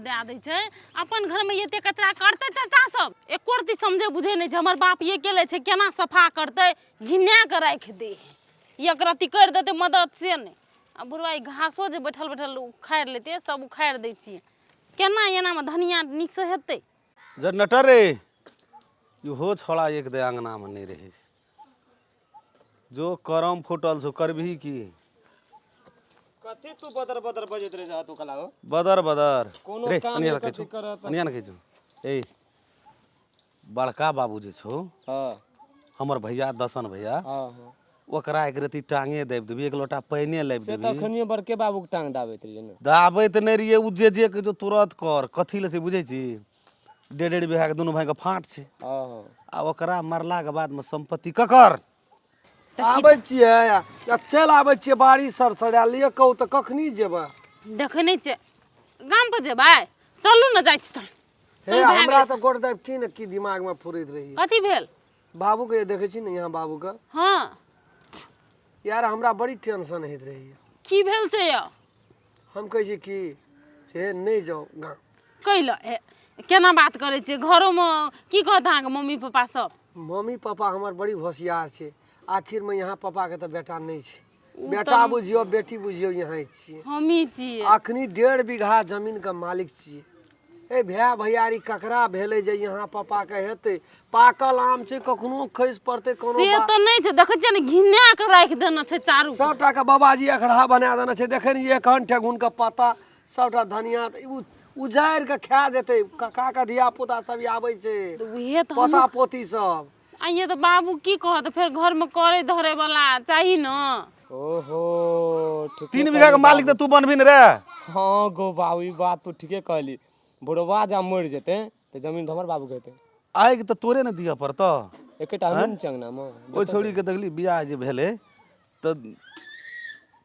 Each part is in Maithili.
के दए दै छै। अपन घरमे एते कचरा करतै चाचा सब एको रत्ती समझै बुझै नहि छै। हमर बाप अकेले छै, केना सफा करतै? घिना कऽ राखि दै है, एक रत्ती करि देतै मदद से नहि। आ बुढ़वा ई घासो जे बैठल बैठल उखाड़ि लेतै, सब उखाड़ि दै छियै। केना एनामे धनिया नीकसँ हेतै? जनरेटर रे, इहो छौड़ा एक दे अङ्गनामे नहि रहै छै। जो करम फूटल छौ, करबही की? कथी तू बदर बदर बजैत रहे जा तू कला हो? बदर बदर कोनो रे काम अनिया नहि कहै छौ कथी करत। अनिया ने कहै छौ। ए बड़का बाबू जे छौ, हाँ, हमर भैया दसन भैया, हाँ हाँ, ओकरा एक रति टांगे दाबि देबही, एक लोटा पानिए लाबि से तऽ देबही। अखनियो बड़के बाबू के टांग दाबैत रहियै ने। दाबैत नहि रहियै, ओ जे जे कहै छौ तुरत कर। कथी लए से बुझै छी? डेढ़ डेढ़ बीघाके दुनू भाइके फाँट छै। हाँ हाँ। आ ओकरा मरलाके बादमे सम्पत्ति ककर? आबै छियै आ चलि आबै छियै। बारिश सरसरायल लिअ, कहू तऽ कखनी जेबै? देखै नहि छियै, गाम पर जेबै? चलू ने, जाइ छी, चल। हे चल भए हमरा गेल। तऽ गोड़ दाबि की ने की दिमागमे फुरैत रही। कथी भेल? बाबूके देखै छी ने यहाँ बाबूके? हाँ। यार, हमरा बड़ी टेंशन होइत रहैए। की भेल से यौ? हम कहै छी कि से नहि जाउ गाम। कैल हे, केना बात करै छियै? घरोमे की कहत अहाँके मम्मी पापा सब? मम्मी पापा हमर बड़ी होशियार छै। आखिरमे यहाँ पापाके तऽ बेटा नहि छै। ओ बेटा तऽ बुझियौ, बेटी बुझियौ, यहाँ छियै। हमही छियै। अखनी 1.5 बीघा जमीनके मालिक छियै। ए भाय भैयारी ककरा भेलै जे यहाँ पापाके हेतै? पाकल आम छै, कखनो खसि पड़तै कोनो से बात। तऽ नहि छै, देखै छियै ने, घिना कऽ राखि देने छै चारू। सबटा के बाबाजी अखड़ा बना देने छै। देखै ने, एखन ठेहुन के पत्ता सबटा धनिया तऽ उ उजाड़ि के खा जेतै। काका के धिया पुता सब आबै छै। तऽ उहे तऽ पोता हमहूँ पोती सब। आइये तऽ बाबू की कहत? फेर घरमे करै धरै वाला चाही ने। ओहो, ठीके 3 बीघा के कहली मालिक बाबू। तऽ तू बनबही ने रे। हाँ गो बाबू, ई बात तू ठीके कहली। बुढ़वा जा मरि जेतै तऽ जमीन तऽ हमर बाबूके हेतै। आगि तऽ तोरे ने दिअ पड़तौ। एकेटा हमही ने छियै अङ्गनामे। ओहि छौड़ीके देखली, बियाह जे भेलै तऽ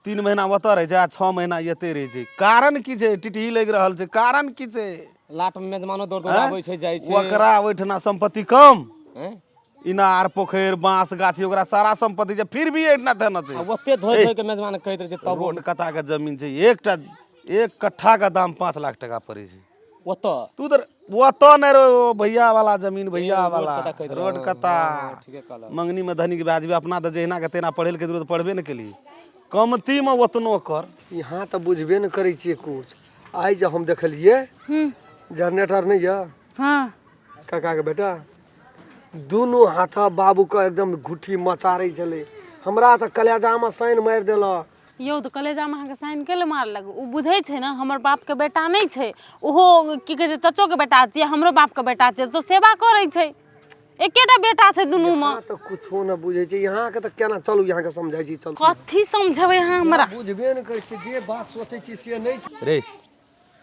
3 महीना ओतऽ रहै छै आ 6 महीना एते रहै छै। कारण की छै? टिटही लागि रहल छै, कारण की छै? लाट मे मेजमानो दौड़ दौड़ आबै छै, जाइ छै। ओकरा ओहिठिना सम्पत्ति कम, हैं? इनार पोखरि बाँस गाछी ओकरा सारा सम्पत्ति छै, फिर भी एहिठिना तेना छै। आ ओते धोइ धोइ के मेजमान कहैत रहै छै तब। रोड कता के जमीन छै, एकटा 1 कट्ठा के दाम 5 लाख टका पड़ै छै ओतऽ। तू तऽ ओतऽ नहि रो, भैया वाला जमीन, भैया रोड वाला कता कहैत रहै, रोड हँ, कता। हँ, ठीके कहलह। मंगनी में धनिक भए जेबी। अपना तऽ जहिना के तहिना पढ़ै लिखै जरूरत पढ़बे ने केली, कमती में ओतनो कर। यहाँ तऽ बुझबे ने करै छियै कुछ। आइ जे हम देखलियै जनरेटर नहि यऽ, हाँ, काकाके बेटा दुनू हाथ बाबूके एकदम घुट्ठी मचारै छलै। हमरा तऽ कलेजामे साइन मारि देलक। यौ, तऽ कलेजामे अहाँके साइन कैले मारलक? ओ बुझै छै ने, हमर बापके बेटा नहि छै ओहो, की कहै छै, चचोके बेटा छियै, हमरो बापके बेटा छियै, तऽ सेवा करै छै। एकेटा बेटा छै दुनूमे। यहाँ तऽ कुछो नहि बुझै छै यहाँके तऽ। केना चलू, यहाँके समझाइ छी, चल। कथी समझेबै अहाँ हमरा? बुझबे नहि करै छियै, जे बात सोचै छी से नहि छै। रे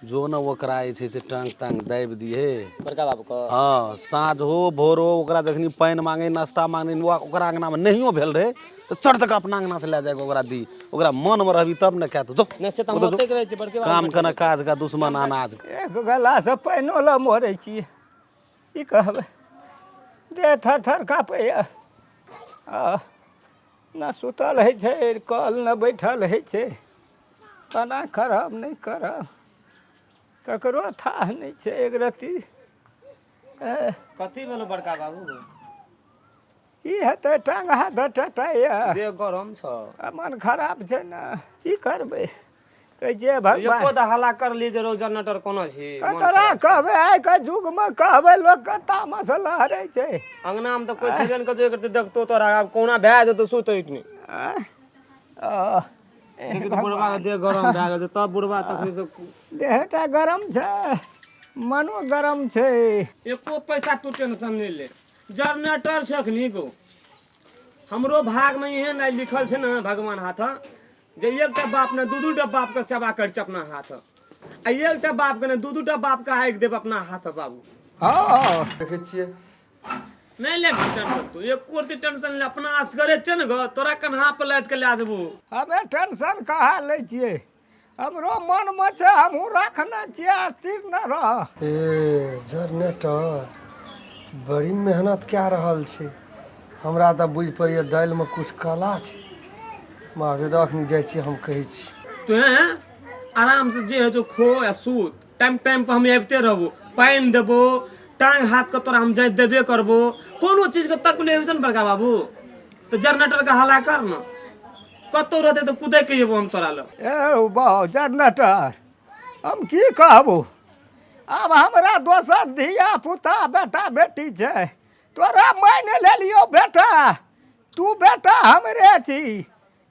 जो ने, ओकरा जे छै से टांग तांग दाबि दिहे। बड़का बाबूके? हँ, साँझ हो भोर हो, ओकरा जखनी पानि मांगे, नाश्ता मांगे, ओकरा अंगनामे नहियो भेल रहै तऽ चढ़ दऽ कऽ अपना अंगना से लए जाके ओकरा दी। ओकरा मनमे रहबी तब ने खायत। जो। नहि, से तऽ हम ओतहि रहै छियै बड़के बाबू। काम कने काज का दुश्मन अनाज। एक गलासँ पानिओ लऽ मरै छी। की कहबै, देह थर थर काँपैए। आ न सुतल होइ छै कल, न बैठल होइ छै। केना करब, नहि करब, ककरो थाह नहि छै एक रत्ती। कथी भेलो बड़का बाबू? की हेतै, टांग हाथ टटैए, देह गरम छौ आ मन खराब छै ने। की करबै, कहै छियै भगवान। एको तऽ हल्ला कर ली जे रौ जनरेटर कोना छी मन। ककरा कहबै? आइके युगमे कहबै, लोकके तामस लहरै छै। अंगना मे तऽ कोइ छेबे ने करतौ, एक देखतो तोरा आब कोना भए जेतौ सुतै नहि। आँय? आ, देखी तऽ बुढ़वा के देह गरम भए गेल छै तब बुढ़वा तखनी से। देहटा गरम छै, मनो गरम छै। एको पैसा तू टेंशन नहि ले, जनरेटर छै अखनी गो। हमरो भाग में एहन आइ लिखल छै ने भगवान हाथ जे एकटा बाप ने दू दूटा बाप के सेवा करै छै अपना हाथ, आ एकटा बाप के ने दू दूटा बाप के आगि देब अपना हाथ बाबू। हँ। देखै छियै। नहि ले टेंशन तू, एको रत्ती टेंशन ले। अपना असगरे छै ने गो, तोरा कन्हा पर लादि के लए जेबो। हमे टेंशन कहाँ लै छियै? हमरो मनमे छै, हमहूँ रखने छियै, स्थिर न रह। ए जनरेटर बड़ी मेहनत कए रहल छै। हमरा तऽ बुझि पड़ैए दालिमे किछु काला छै। बाप रे, रख जाइ छी, हम कहै छी। तू आराम से जे होइ छौ खो आ सूत। टाइम टाइम पर हम आबिते रहबो, पानि देबो, टांग हाथ के तोरा हम जाइत देबे करबो, कोनो चीज के तकलीफ होइ छै ने बड़का बाबू तऽ जनरेटर के हल्ला कर ने, कतौ रहतै तऽ कुदै के जेबो हम तोरा लग। ए बाउ जनरेटर, हम की कहबो, आब हमरा दोसर धिया पुता बेटा बेटी छै, तोरा मानि लेलियौ बेटा, तू बेटा हमरे छी,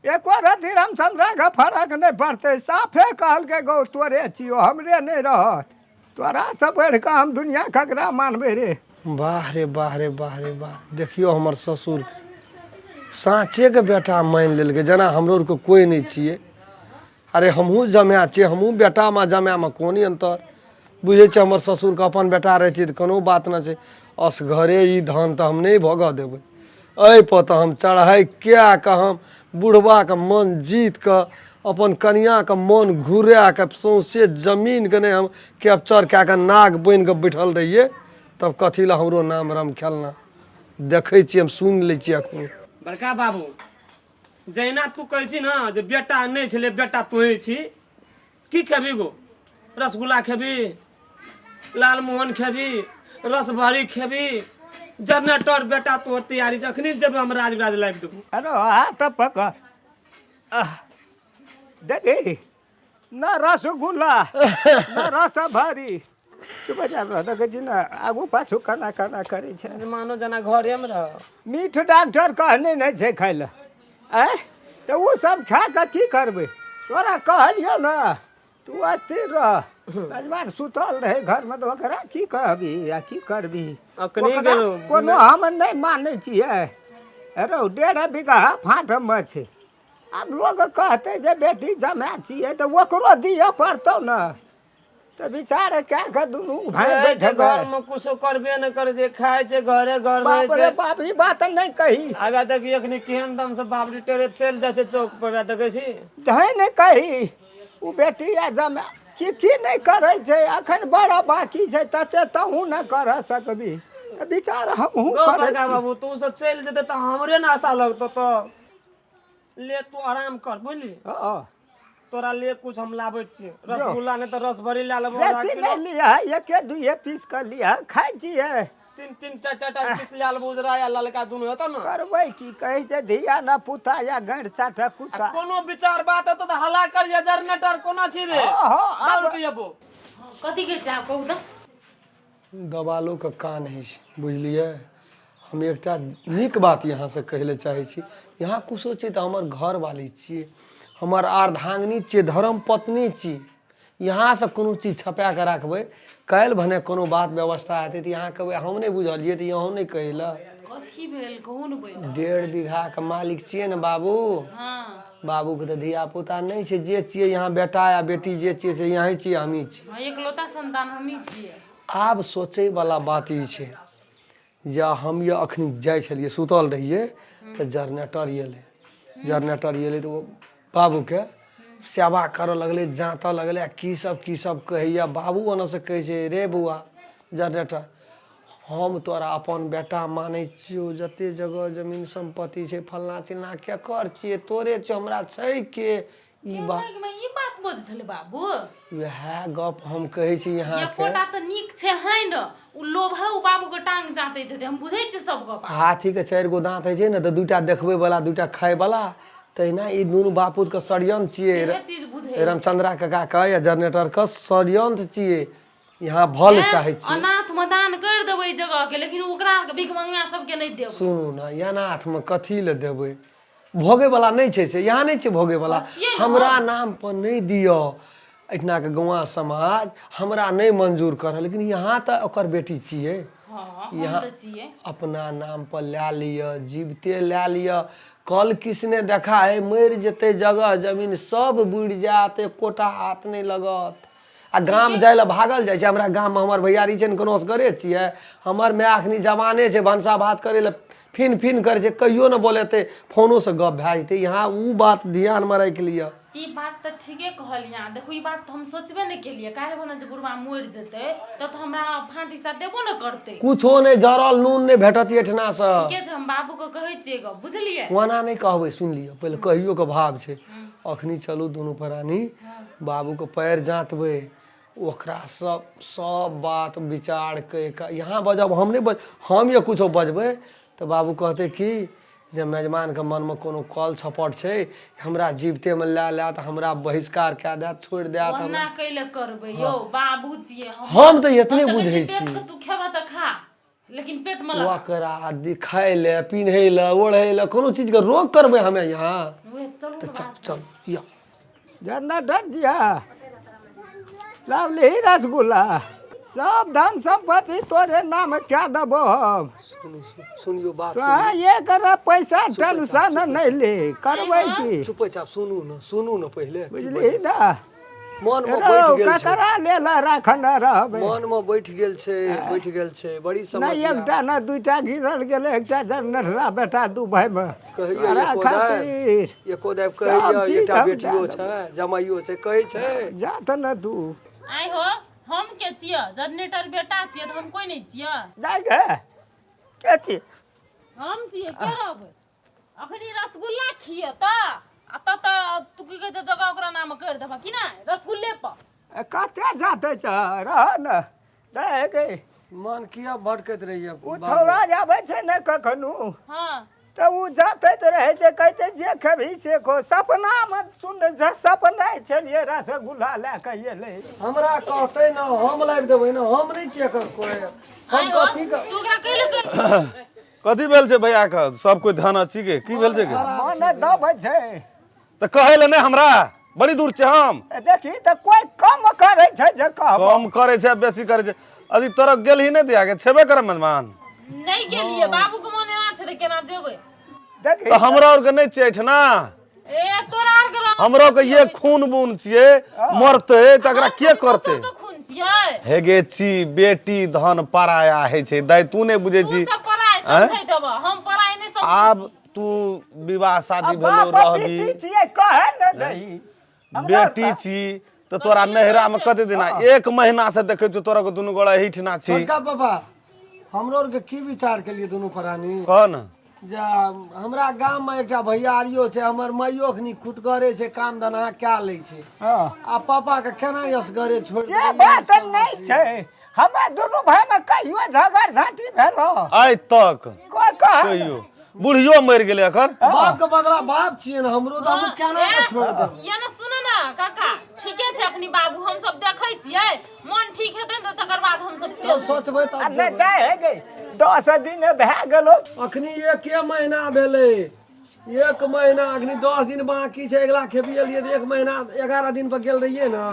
एको रत्ती रामचंद्राके फरक नहि पड़तै। साफे कहलकै गौ तोरे छियौ, हमरे नहि रहत, तोरासँ बढ़ि कऽ हम दुनिआँ ककरा मानबै रे। वाह रे वाह रे वाह रे वाह, देखियौ हमर ससुर साँचेके बेटा मानि लेलकै, जेना हमरो आरके कोइ नहि छियै। अरे हमहूँ जमाए छियै, हमहूँ बेटामे जमाएमे कोन अन्तर बुझै छियै। हमर ससुरके अपन बेटा रहितियै तऽ कोनो बात नहि छै, असगरे ई धान तऽ हम नहि भोगऽ देबै। एहिपर तऽ हम चढ़ाइ कए कऽ हम बुढ़बाके मन जीत कऽ अपन कनिआँके मन घुरा कऽ सौँसे जमीनके नहि हम कैप्चर कए कऽ नाग बनि कऽ बैठल रहियै, तब कथी लए हमरो नाम राम खेलना। देखै छियै हम, सुनि लै छियै एखन। बड़का बाबू जहिना तू कहै छी ने जे बेटा नहि छलै, बेटा तोहे छी, की खेबी गो? रसगुल्ला खेबी, लालमोहन खेबी, रसभरी खेबी? जनरेटर बेटा तोहर तैयारी छै, अखनी जेबै हम राज बिराज लाबि देबो। अरे हाथ पकड़, आह, देखी न रसगुल्ला न रसभरी, तू बजा रह, देखै छी ने आगू पाछू केना केना करै छै। मानो जेना घरेमे रह। मीठ डॉक्टर कहने नहि छै खाय लए, आँय, तऽ ओ सब खा कऽ की करबै? तोरा कहलियौ ने तू अस्थिर रह। मेजबान सुतल रहै घरमे तऽ ओकरा की कहबही आ की करबही? अखनी ओकरा गेलौ। कोनो हम नहि मानै छियै। रौ 1.5 बीघा फाटमे छै, आब लोग कहतै जे बेटी जमाए छियै तऽ ओकरो दिअ पड़तौ ने, तऽ विचार कए कऽ दुनू भाय रहै छै बैठबै। घरमे कुछो करबे नहि करै छै, खाइ छै घरे घर रहै बाप रे छै। बाप, ई बात नहि कही। आगा देखियौ अखनी केहन दम से बाबरी टेरे चलि जाइ छै चौक पर, वएह देखै छी। धै नहि कही, ओ बेटी आ जमाए की की नहि करै छै, अखन बड़ा बाकी छै, तते तहूँ नहि कर सकबी, तऽ विचार हमहूँ गौ करै बड़का छी। बाबू तू सब चलि जेतै तऽ हमरे ने आशा लगतौ, तऽ ले तू आराम कर, बुझली? हँ। तोरा ले कुछ हम लाबै छियै, रसगुल्ला नहि तऽ रसभरी लए लेबो, आधा बेसी किलो। नहि लिअ, एके दुइए पीस कऽ लिअ, खाइ छियै। तीन तीन चारि चारि टा पीस लए लेबो, उजरा या ललका दुनू हेतौ ने। करबै की, कहै छै धिया न पुता या गाँड़ि चाटऽ आ कुत्ता। कोनो विचार बात हेतौ तऽ हल्ला करिहे, जनरेटर कोना छी रे? हँ, हँ, आब- दौड़ के अयबो। कथी कहै छै आब कहू तऽ। दबालोके कान होइ छै, बुझलियै? हम एकटा नीक बात यहाँसँ कहै लए चाहै छी, यहाँ कुछो छै तऽ हमर घरवाली छियै, हमर अर्धांगिनी छियै, धर्म पत्नी छी। यहाँसँ कोनो चीज छपा कऽ राखबै, काल्हि भने कोनो बात व्यवस्था हेतै तऽ यहाँ कहबै हम नहि बुझलियै, तऽ अहूँ नहि कहै लए। कथी भेल कहू ने पहिले। 1.5 बीघाके मालिक छियै ने बाबू? हँ। बाबूके तऽ धिया पुता नहि छै, जे छियै यहाँ बेटा या बेटी जे छियै से यहीं छियै, हमहीं छी। हँ, एकलौता संतान हमही छियै। आब सोचैवला बात ई छै जे हम ये अखनी जाइ छलियै, सुतल रहियै तऽ जनरेटर एलै, जनरेटर एलै तऽ ओ बाबूके सेवा करऽ लगलै, जाँतऽ लगलै आ की सब की सब कहैया। बाबू ओनऽसँ कहै छै, रे बौआ जनरेटर, हम तोरा अपन बेटा मानै छियौ, जते जगह जमीन सम्पत्ति छै फल्लाँ चिल्लाँ केकर छियै? तोरे छियौ, हमरा छै के? ई बात मे ई बात बजै छलै बाबू? वएह गप हम कहै छी अहाँके। एकोटा तऽ नीक छै है ने, ओ लोभ है, ओ बाबू के टांग जाँतैत हेतै, हम बुझै छियै सब गप। हाथीके 4 गो दाँत होइ छै ने, तऽ 2टा देखबै वाला 2टा खाय वाला, तहिना ई दुनू बापूत के षड्यंत्र छियै। सेहे चीज बुझै। रामचंद्रा काका के या जनरेटर के षड्यंत्र छियै, यहाँ भल चाहै छियै। अनाथ मदान करि देबै ई जगह के, लेकिन ओकरा आरके भिखमंगा सबके नहि देबै। सुनू ने, अनाथमे कथी लए देबै? भोगैवला नहि छै से यहाँ नहि छै भोगैवला। छियै ने। हमरा नाम पर नहि दिअ, एहिठिनाके गौआँ समाज हमरा नहि मंजूर करल, लेकिन यहाँ तऽ ओकर बेटी छियै। हँ, हम यहाँ तऽ छियै। अपना नाम पर लए लिअ, जीविते लए लिअ, कल किसने देखा है, मरि जेतै जगह जमीन सब बुड़ि जायत, एकोटा हाथ नहि लगत। आ गाम जाय लए भागल जाइ छै। हमरा गाममे हमर भैयारी छै ने, कोनो असगरे छियै। हमर माय अखनी जवाने छै, भनसा भात करै लए फिन फिन करै छै, कहियो ने बोलेतै, फोनोसँ गप भए जेतै। यहाँ ओ बात ध्यानमे राखि लिअ। ई बात तऽ ठीके कहलियै अहाँ। देखू, ई बात तऽ हम सोचबे नहि केलियै। काल्हि भने जे बुढ़बा मरि जेतै तब तऽ हमरा फाँटी सा देबो ने करतै। कुछो नहि, जरल नून नहि भेटत एहिठिनासँ। ठीके छै, हम बाबूके कहै छियै गप, बुझलियै? ओना नहि कहबै, सुनि लिअ पहिले, कहियोके भाव छै। अखनी चलू दुनू प्राणी बाबूके पैर जाँतबै। ओकरा सब सब बात विचार कहि कऽ यहाँ बजब हम नहि बज हम जे किछो बजबै तऽ बाबू कहतै कि जे मेजबानके मनमे कोनो कल छपट छै हमरा जीवितेमे लए लेत हमरा बहिष्कार कए देत छोड़ि देत हमरा ओना कैले करबै यौ बाबू छियै हम हम तऽ एतने हम तऽ कहै बुझै छियै, छी पेट के तू खेबह तऽ खा लेकिन पेट में लगा ओकरा दिखाय लए पिन्है लए ओढ़ै लए कोनो चीजके रोक करबै हमे यहाँ उहे चलू तऽ ने चल बात चल या जनरेटर दिया लावली रसगुल्ला सब धन संपत्ति तोरे नाम क्या देबो हम सुनू सुनियो बात तो एक पैसा टेंशन नहीं ले करबै की चुपै चाप सुनू ने सुनू ने पहिले बुझली ना मन मे बैठ रौ गेल छै ककरा लेल राखने रहबै मन मे बैठ गेल छै बैठ गेल छै बड़ी नहि समस्या एकटा ने दूटा गिरल गेलै एकटा जनरेटरा बेटा दू भाइमे कहैया तोरा एको खातिर दाय एको दाय सब कहैया चीज एकटा हम बेटियो दए छै जमाइयो छै कहै छै जा तऽ ने तू आइ हो हम के छियै जनरेटर बेटा छियै तऽ हम कोइ नहि छियै जाय गे के छी हम छियै के रहबै अखनी रसगुल्ला खिए तऽ आ तब तऽ तू की कहै छै जगह ओकरा नाम करि देबह कि नहि रसगुल्ले पर ए, कते जाते छ रह ने दे गे मन किया भटकैत रहैया ओ छौड़ा आबै छै ने कखनो हाँ तऽ ओ जातैत रहै छै कहै छै जे खेबही से खो सपनामे सुन जे सपना छलियै रसगुल्ला लए कऽ एलै हमरा कहतै ने हम लाबि देबै ने हम नहि छियै एकर कोइ हम आइ हो कथी तू ओकरा कैले कहै कथी भेल छै भैया के सब कोई ध्यान अछि के की भेल छै के मन दबै छै तऽ कहै लए नहि हमरा बड़ी दूर छै हम देखी तऽ कोइ कम करै छै जे कहब कम करै छै बेसी करै छै अभी तोरा गेल ही नहि दिया के छेबे करे मेजबान नहि गेलियै बाबू के मोन एना छै तऽ केना जेबै देखी तऽ हमरा आरके नहि छियै एहिठिना ए तोरा आर के रंग हमरो के ये खून बुन छियै मरतै तकरा के करतै के खून छियै हे गे छी बेटी धन पराया होइ छै दाइ तू नहि बुझै तू छी सब पढ़ाइ समझै देबह हम पढ़ाइ नहि समझै आब तू विवाह शादी भेलो बाप रहबी बेटी छियै कहै ने दही बेटी छी तऽ तोरा नैहरा मे कते दिना एक महीना से देखै छियौ तोरा के दुनू गोड़ा एहिठिना छी छोटका पापा हमरो आरके की विचार केलिए दुनू प्राणी कह ने जे हमरा गाममे एकटा भैयारियो छै हमर माइयो अखनी खुटगरे छै काम धन्धा कए लै छै हँ आ पापाके केना असगरे छोड़ि से देबै? बात नहि छै हमे दुनू भाइमे कहियो झगड़ झाँटी भेलो आइ तक कोइ कह कहियो बुढ़ियो मरि गेलै एकर बापके बदला बाप छियै ने हमरो तऽ हमहूँ केना कऽ छोड़ि देबै ये ने सुन ने काका ठीके छै अखनी बाबू हम सब देखै छियै मन ठीक हेतै ने तऽ तकर बाद हम सब चलि सोचबै तब नहि दै हे गई 10 दिन भए गेलो अखनी एके महीना भेलै एक महीना अखनी 10 दिन बाकी छै अगिला खेपी एलियै तऽ एक महीना 11 दिन पर गेल रहियै ने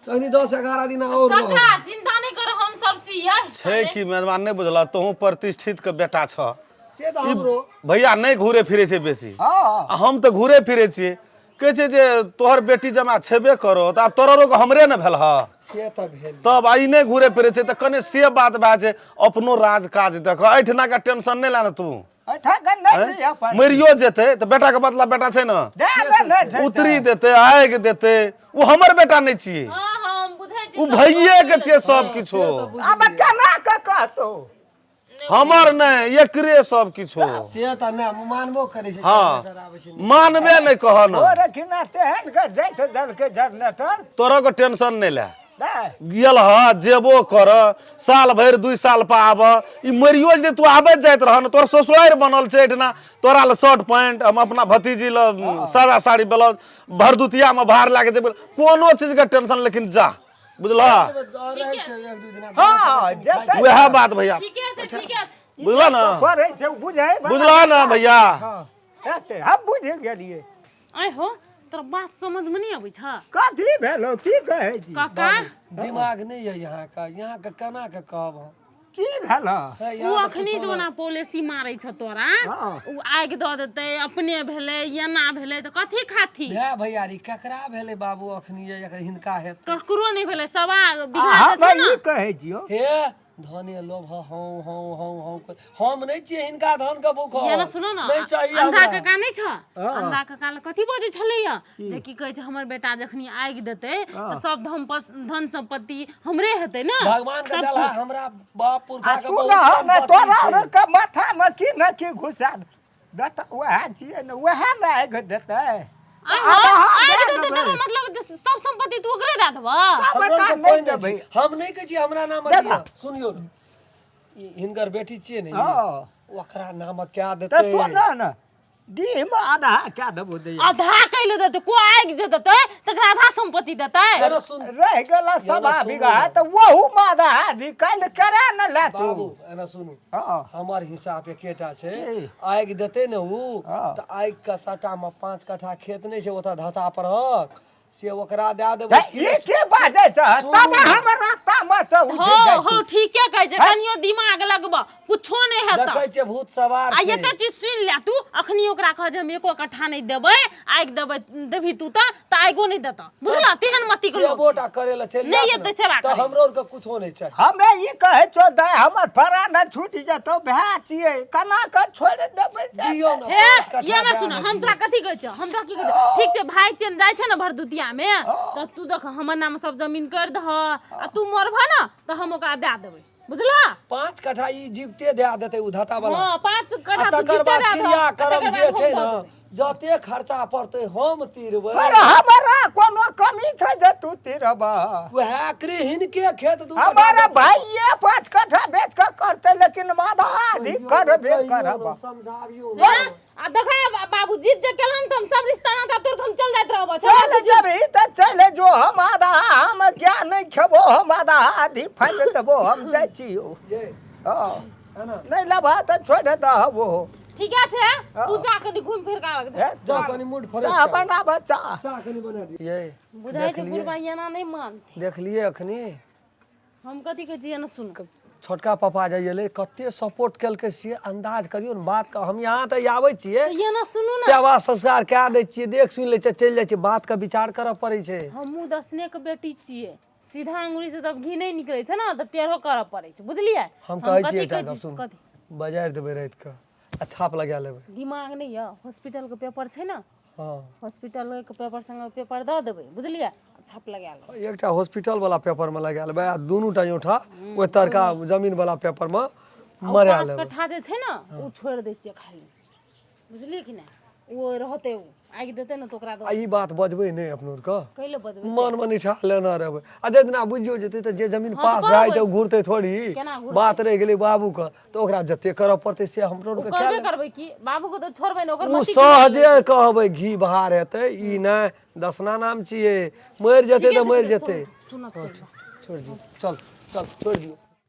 तऽ अखनी 10-11 दिन आओर रहल। काका चिंता नहि करो हम सब छियै छै कि मेजबान नहि बुझल तोहूँ प्रतिष्ठित के बेटा छह से तऽ हमरो भैया नहि घूरे फिरे छै बेसी हँ आ हम तऽ घूरे फिरे छियै कहै छै जे तोहर बेटी जमा छेबे करो तऽ आब तोरो रोग हमरे ने भेल ह से तऽ भेल तब आ ई नहि घूरे फिरे छै तऽ कने से बात भए छै अपनो राज काज देख एहिठिना के टेंशन नहि ले ने तू एहिठाम के नहि लिअ पर मरियो जेतै तऽ बेटा के बदला बेटा छै ने दए दे ने छै उतरी देतै आगि देतै ओ हमर बेटा नहि छियै हँ हँ हम बुझै छी ओ सब भैये के छियै सब किछो आब केना के कहतौ हमर नहि एकरे सब किछो से तऽ नहि मानबो करै छै हँ जनरेटर आबै छै मानबे नहि कह ने ओ रखिना तेहन के जाइत देलकै जनरेटर तोरो के टेंशन नहि ले दे गेल ह जेबो कर साल भरि 2 साल पर आब ई मरियो जे तू आबैत जाइत रह ने तोहर ससुरारि बनल छै एहिठिना तोरा लए शर्ट पैंट हम अपना भतीजी लए सादा साड़ी ब्लाउज भरदुतियामे भार लए के जेबै कोनो चीजके टेंशन लेकिन जा बुझलह रहै छै एक दू दिना हँ जेतै वएह बात भैया ठीके छै ठीके छै बुझलह ने करै छै ओ बुझै बुझलह ने भैया हँ हेतै हम बुझि गेलियै आइ हो तोरा बात समझ में नहीं अबै छ कथी भेलो की कहै छी काका दिमाग नहि यऽ यहाँके यहाँके केना के कहब हम की भेलो हे, उ यहाँ तऽ अखनी कुछो जे ओना पॉलिसी मारै छ तोरा हँ। उ आगि दऽ देतै अपने भेलै एना भेलै तऽ कथी खाथी भाय भैयारी केकरा भेलै बाबू अखनी ये एकर हिनका हेतै ककरो नहि भेलै सवा आ बीघा हम जे छै ने ई कहै छियौ हे धने लोभ हौ हौ हौ हौ हम नहि छियै हिनका धन के भूखल ये ना सुनो ना नहि चाहिए अंधा हमरा काका नहि छ अंधा काका लग कथी बजै छलैया जे की कहै छै हमर बेटा जखनी आगि देतै तऽ सब धन धन संपत्ति हमरे हेतै ने भगवान के सब देलहा कुछ। हमरा बाप पुरखा आ के सुन बहुत ने संपत्ति तोरा छै आरके माथामे की ने की घुसा दे। बेटा उएह छियै ने उएह ने आगि देतै आइ आब हो, अहाँ आगि दए देतै देबै। तकर मतलब सब संपत्ति तू ओकरे दए देबह रहबा हमरो सबटा आरके नहि कोइ नहि देबै। छै। हम नहि कहै छी हमरा नाम देखा। दिअ सुनियौ ने ई हिनकर बेटी छियै ने ई, हँ। ओकरा नाम कए तऽ देतै सुन ने डीहमे आधा कए देबो दैया आधा कैले देतै को आगि जे देतै तकरा आधा संपत्ति देतै जरा सुन रहि गेल सवा सुनू बीघा ने। तऽ ओहूमे आधा आधी काल्हि करा ने ले तू बाबू एना सुनू हँ हमर हिसाब एकेटा छै की? आगि देतै ने ऊ हँ। तऽ आगि के सटामे 5 कट्ठा खेत नहि छै ओतऽ धता परहक से ओकरा दए देबै ई के बाजै छ सुनू। तब हम रास्तामे से उठि हो जाइ हो छी। ठीके कहै छै कनियो दिमाग लगब कुछो नहि हेतौ देखै छियै भूत सवार आ छै एते चीज सुनि ले तू अखनी ओकरा कह जे हम एको कट्ठा नहि देबै आगि देबै देबही तू तऽ आगिओ नहि देतौ बुझल तेहन मती के लोक सेबो छै। टा करे लए चलि नहि जायत एतै ने, सेवा तऽ करै। हमरो आरके कुछो नहि चाही हमे ई कहै छौ दाइ हमर फड़ा नहि छूटि जेतौ भाय छियै केना कऽ छोड़ि देबै से? दियौ ने हे 5 कट्ठा ये ना दए सुन ने हम दियौ। तोरा कथी कहै छियौ हम तोरा की कहै छियौ ठीक छै भाय चलि जाइ छै ने भरदुतिया मे तऽ तू देख हमर नाम सब जमीन कर दह आ तू मरबह ने तऽ हम ओकरा दए देबै बुझलह 5 कट्ठा ई जीवते दए देतै उ धता वाला हँ 5 आ कट्ठा तू तकर जीते बाद दए दह क्रिया आ कर्म तकर जे बाद छै हम ने दऽ देबै। जते खर्चा पड़तै हम तीरबै पर हमरा कोनो कमी छै जे तू तिरबह वएह गृहिणी के खेत 2 कट्ठा हमारा बेच- भाइये 5 कट्ठा बेच कऽ करतै लेकिन आधा आधी कहियौ ने, करबे कहियौ ने, करब समझाबियौ ने। हैं? आ देखै बाबू जीत जे केलन तऽ हम सब रिश्ता नाता तोड़ के हम चल जाइत रहब चल जेबही तऽ चल जो हम आधा हम ज्ञान नहि खेबो हम आधा आधी फाँकि देबो हम जाइ छियौ ये हँ है ना नहि लेबह तऽ छोड़ि दह वो ठीक छै तू जा कनि घूमि फिर के आबक जा हे, जा कनि मूड फ्रेश चाह कर बनाबह चाह चाह कनि बना दियौ ये बुझाइ छै देखलियै बुढ़बा एना नहि मानतै देखलियै अखनी हम कथी कहै छियै ने सुन छोटका पापा जे एलै कते सपोर्ट केलकै से अन्दाज करियौ ने बात के हम यहाँ तऽ आबै छियै ये ना सुनू ने सेवा संस्कार कए दै छियै देख सुनि लै छियै चलि जाइ छियै बात के विचार करऽ पड़ै छै हमहूँ दसने के बेटी छियै सीधा अंगुरी से तब घी नहि निकलै छै ने तऽ टेढ़ो करऽ पड़ै छै बुझलियै हम कहै कथी छियै एकटा कहै गप छी, सुन कथी बजारि देबै राति कऽ आ छाप लगा लेबै दिमाग नहि यऽ हॉस्पिटल के पेपर छै ने हँ हॉस्पिटल के पेपर संगे पेपर दऽ देबै बुझलियै आ छाप लगा लेबै एकटा हॉस्पिटल वाला पेपर मे लगा लेबै आ दुनू टा औंठा ओहि तरका जमीन वाला पेपर मे आ ओ मरा 5 लेबै कट्ठा जे छै ने ओ छोड़ि दै छियै खाली बुझलियै कि नहि ओ रहतै ओ आगि देतै ने तऽ ओकरा आ ई बात बजबै नहि अपनो आरके कैले बजबै मन मे निठा लेना रहबै आ जाहि दिना बुझियो जेतै तऽ जे जमीन हँ, तऽ पास भए जेतै कहबै। ओ घुरतै थोड़ी केना घुरतै? बात रहि गेलै बाबूके तऽ ओकरा जते करऽ पड़तै से हमरो ओ आरके कए करबे लेबै करबै की बाबू के तऽ छोड़बै ने ओकर ओ मति की सहजे कहबै घी बहार हेतै ई नहि दसना नाम छियै मरि जेतै तऽ मरि जेतै सुनत छोड़ि दियौ चल चल छोड़ि दियौ